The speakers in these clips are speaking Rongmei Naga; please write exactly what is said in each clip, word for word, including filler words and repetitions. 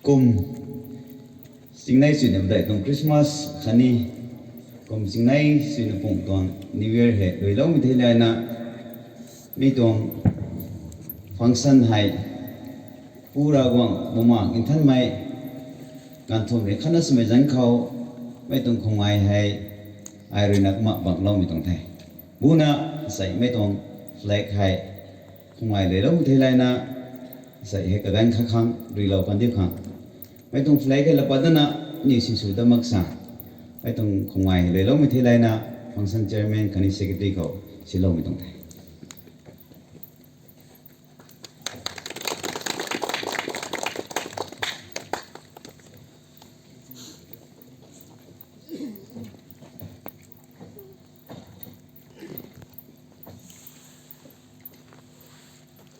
Kum chingnei suina padeih tuang Christmas khatni kum chingnei suina pung tuang New Year hei luiloumei thei layna, mi tuang function hei Pu Ravguangc Bumaengh Nthanmei ganvthumh rui khatna swmei zanc khou mei tuang khumngai hei ai ruina kumna bangloumei tuang the. Buna sei mei tuang flag hei khumngai luiloumei thei layna, sei hei kaganv khat khang ruilou kandiu khang, mei tuang flag hei laa pat dana ni sinsw dat mak sa, mei tuang khumngai hei luiloumei thei layna function chairman khatni secretary khou siloumei tuang the.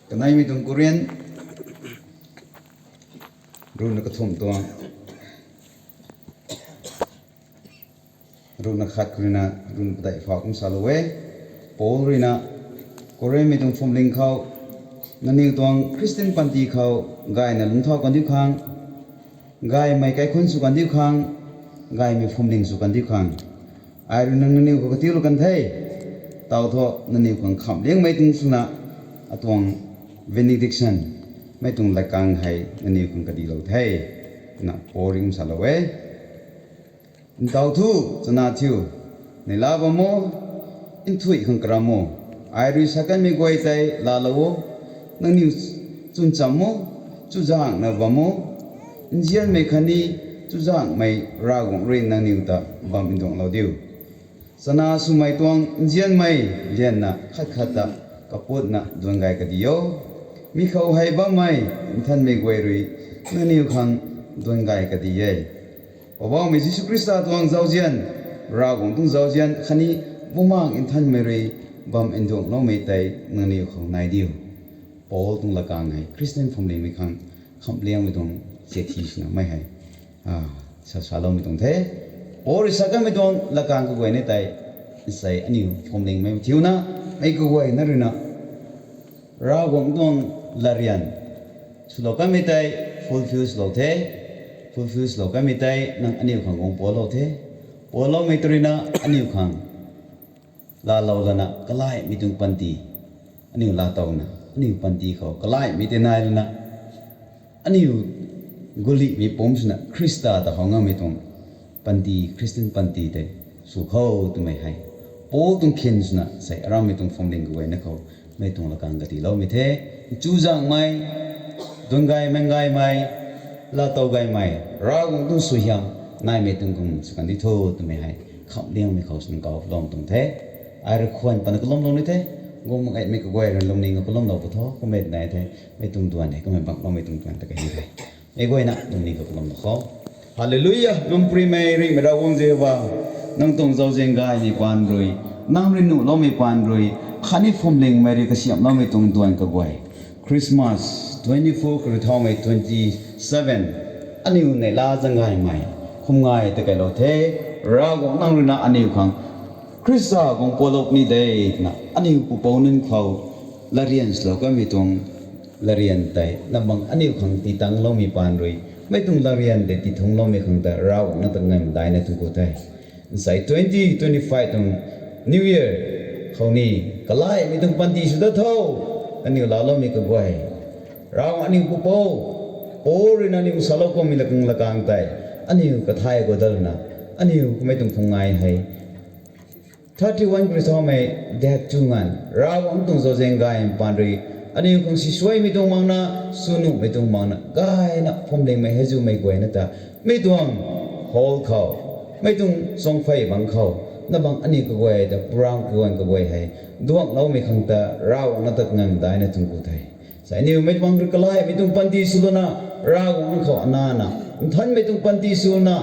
Kaneimei tuang Korean ruhna kathumh tuang, ruhna khat khou ruina ruhna padeih phou kum salou e. Paul ruina Korinthmei tuang phuamling khou, nangniw tuang Khristian panty khou gayna lungcthau kandiu khang, gaymei kaikhunc sw kandiu khang, gaymei phuamling sw kandiu khang, ai rui nang nangniw khou katiulou kan the. Tau thu nangniw khang khamhliangmei tuang swna atuang benediction, mei tuang latkaeng hei nangniw khang kadilou the, twna Paul rui kum salou e. Ntau thu, chana thiu, neihla bam o, nthuih khang karam o, Ai rui sa kanmei guay tei laalou o, nangniw chwn cham o, chuzaenghna bam o, nzianmei khatni chuzaenghmei Ravguangc rui nangniw ta bam nduanglou diu. Chana swmei tuang nzianmei lianna khat khat ta kaputna duan gay kadi o. Mi khou hei bammei nthanmei guay rui nangniw khang duan gay kadi e. Poubauhmei Jisu Khrista tuang zauzian, Ravguangc tuang zauzian khatni Bumaengh Nthanmei rui bam nduangloumei tei nangniw khou nai diu. Paul tuang lakang hei Khristian phuamlingmei khang khamhliangmei tuang chithi swna mei hei sa saloumei tuang the. Paul rui sa kanmei tuang lakang kaguay ni tei, nsei aniw phuamlingmei thiuna, mei kaguayna ruina Ravguangc tuang latryan swlou kanmei tei fulfill swlou the. Fulfill swlou kanmei tei nang aniw khang guang pualou the. Pualoumei tei ruina aniw khang laalou lana kalaihmei tuang panty, aniw laatowna aniw panty khou kalaihmei tei nai lana aniw gulihmei pumc swna Khrista ta how ngammei tuang panty, Khristian panty tei sw khou twmei hei Paul tuang khin swna sei arammei tuang phuamling kaguayna khou mei tuang lakang katiloumei the. Chuzaenghmei, duan gay meng gaymei, laatow gaymei, Ravguangc tuang suaihiam naimei tuang kum sw kandi tho twmei hei khamhliangmei khou swna kauloumei tuang the. Ai rui khwan pana kalumlou ni the, guang mak gaymei kaguay rui lungning khou kalumlou pu tho, kummei nai the, mei tuang duan hei kummei bangloumei tuang duan ta kahi the. Mei guayna lungning khou kalumlou khou. Hallelujah, lungprimei ringhmei Ravguangc Jihova, nang tuang zauzian gaymei paan rui, nang rui nuhloumei paan rui, khatni phuamlingmei rui kasiamhloumei tuang duan kaguay, Christmas twenty four kari thaumei twenty seven, aniw neihla zaeng gaymei khum ngai ta kailou the. Ravguangc nang ruina aniw khang Khrista guang pualou puni de twna aniw pupouc nunc khou latryan swlou kanmei tuang latryan tei nang bang aniw khang tii tangloumei paan rui, mei tuang latryan tei tii thungloumei khang ta Ravguangc nang ta nganv daina thuanc ku the. Nsei twenty twenty five tuang New Year khou ni kalaihmei tuang panty sw dat tho. Aniw laaloumei kaguay, Ravguangc aniw pupouc, Paul ruina aniw salou kummei lakang lakang tei aniw kathay khou dat lana, aniw kummei tuang khum ngai hei thirty one kari thaumei dat chu nganv Ravguangc tuang zauzian gaymei paan rui aniw khang sisuaimei tuang makna, sw nuhmei tuang makna gayna phuamlingmei heizumei guayna ta mei tuang hall khou, mei tuang chuangphey bangc khou, nang bang aniw kaguay ta program kaguan kaguay hei duangloumei khang ta Ravguangc nang ta nganv daina thuanc ku the. Sa aniw mei tuang rui kalaihmei tuang panty swlouna, Ravguangc nang khou anana nthanmei tuang panty swna,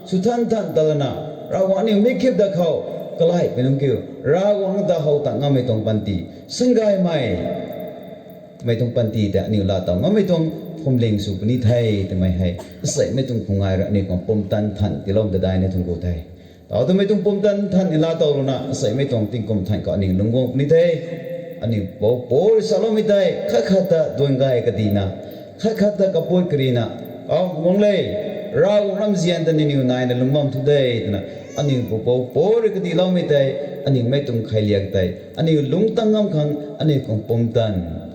sw than than ta lana, Ravguangc aniw mi khip dat khou kalaihmei nunc kiu, Ravguangc nang ta how tang ngammei tuang panty, singgaymei mei tuang panty tei aniw laatow ngammei tuang phuamling sw puni the twmei hei, nseimei tuang khum ngai rui aniw khang pumtan than tiilou ta daina thuanc ku the. Tau twmei tuang pumtan than ni laatow lana, nseimei tuang tingkum than khou aniw lungc guang puni the. Aniw pupouc, Paul rui saloumei tei khat khat ta duan gay kadina, khat khat ta kaput karina, kau guang le, Ravguangc ramzian ta nangniw naina lungc bam thu de twna, aniw pupouc Paul rui katiiloumei tei, aniw mei tuang khailiak tei aniw lungc tang ngam khang aniw khang pumtan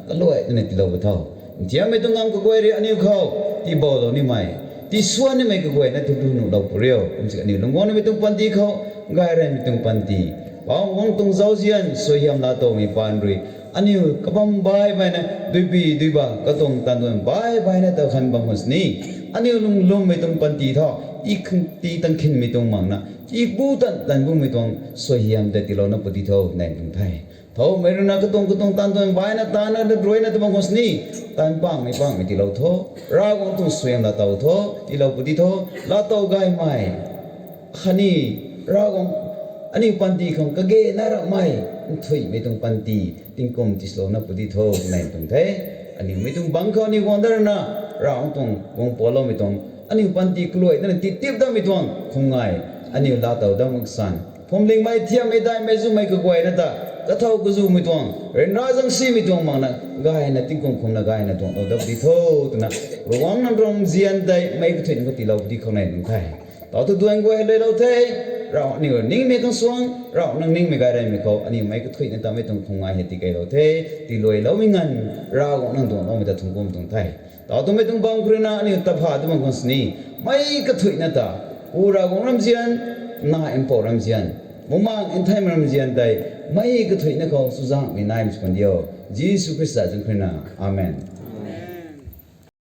kaluai twna tiilou pu tho. Nthiammei tuang ngam kaguay rui aniw khou tiiboulou nimei, tiisuan nimei kaguayna tu tu nuhlou pu rio. Kumsi aniw lungc guang nimei tuang panty khou, gay ranmei tuang panty, Ravguangc tuang zauzian suaihiam laatowmei paan rui aniw kabam baih baihna, duibi duiba katuang taanduan baih baihna taw khan bam khwan sini, aniw lunglummei tuang panty tho, tii khang tii tang khinmei tuang makna, tii bu tan tan bumei tuang suaihiam tei tiilouna pu di tho nai tuang the. Thoumei ruina katuang katuang taanduan baihna taanna ruina ta bam khwan sini, taan pangmei pangmei tiilou tho, Ravguangc tuang suaihiam laatow tho, tiilou pu di tho, laatow gaymei khatni Ravguangc aniw panty khang kage na ramei nthuihmei tuang panty tingkum tiilouna pu di tho nai tuang the. Aniw mei tuang bangc khou aniw guang dat rana, Ravguangc tuang guang pualoumei tuang, aniw panty kaluai tana titip datmei tuang khum ngai, aniw laatow dat mak san, phuamlingmei, thiammei, daihmei, zumei kaguayna ta kathow kazumei tuang, ryanra zangsimei tuang makna gayna tingkum khumna gayna duanglou dat pu di tho twna, Ravguangc nang ramzian tei meic kathuihna khou tiilou pu di khou nai tuang the. Tau tu duan guay luailou the, Ravguangc aniw ningmei khang suang, Ravguangc nang ningmei gay ranmei khou aniw meic kathuihna ta mei tuang khum ngai hei tikeilou the, tiiluailoumei nganv, Ravguangc nang duangloumei ta thuanc kum tuang the. Tau twmei tuang bam khou ruina aniw ta pha tu bam khwan sini, meic kathuihna ta, Pu Ravguangc ramzian, Nac Mpouh ramzian, Bumaengh Nthanmei ramzian tei Mei kathuicna khou chuzaenghmei naimei sw kan diu. Jisu Khrista zanc khou rui na. Amen.